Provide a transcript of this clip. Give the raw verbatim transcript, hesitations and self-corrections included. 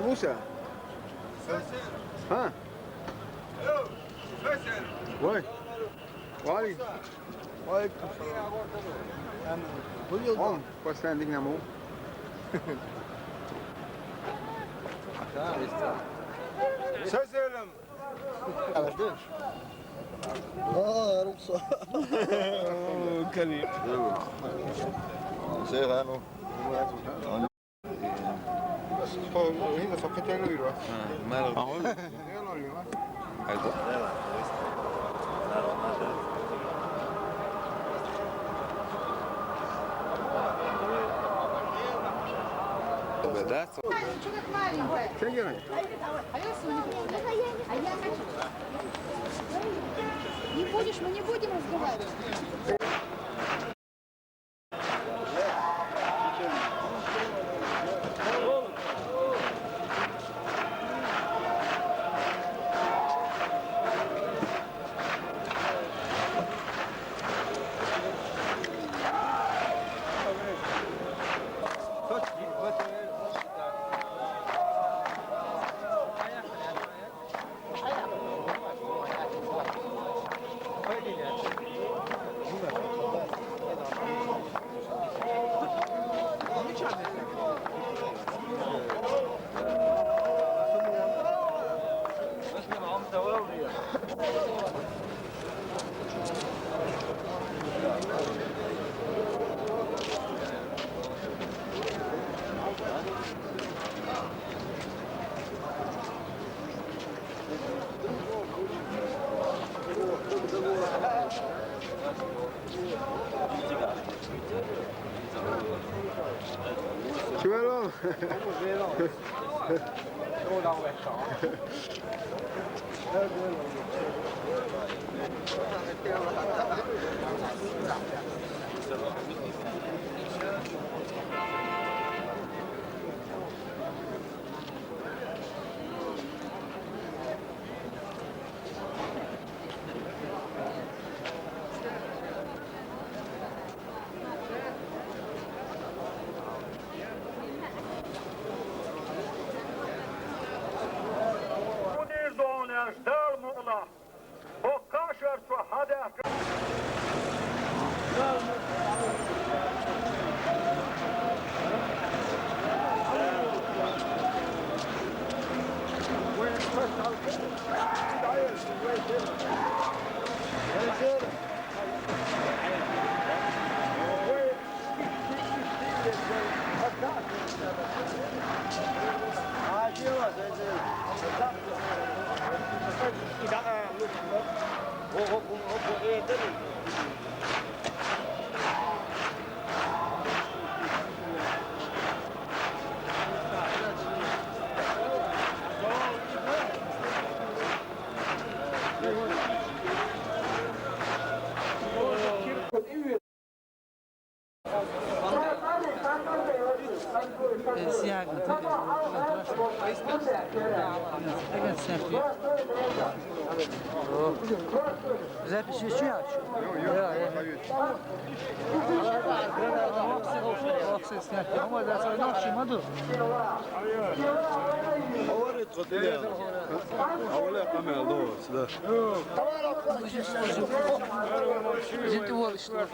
Musa. Ha? Vay. Vay. Vay. Buyur. On, pa sending namu. Seselim. Aa, ruhsa. Karim. Şey, lan o. Yine sohbet ediyor. Ha, merhaba. Merhaba. That's all. Чё как маленькая? Sen gel. А я Соня. А я хочу. Не будешь, мы не будем разговаривать. Kime lan? Erdogan Erşdal Muğla. O kaşar su hadi. Bize bir şey, şey aç. Yok, yok. Yok, yok. Yok ses, yok ses, yok. Ama ben sana ne yapayım, hadi. Gente, o oluştu.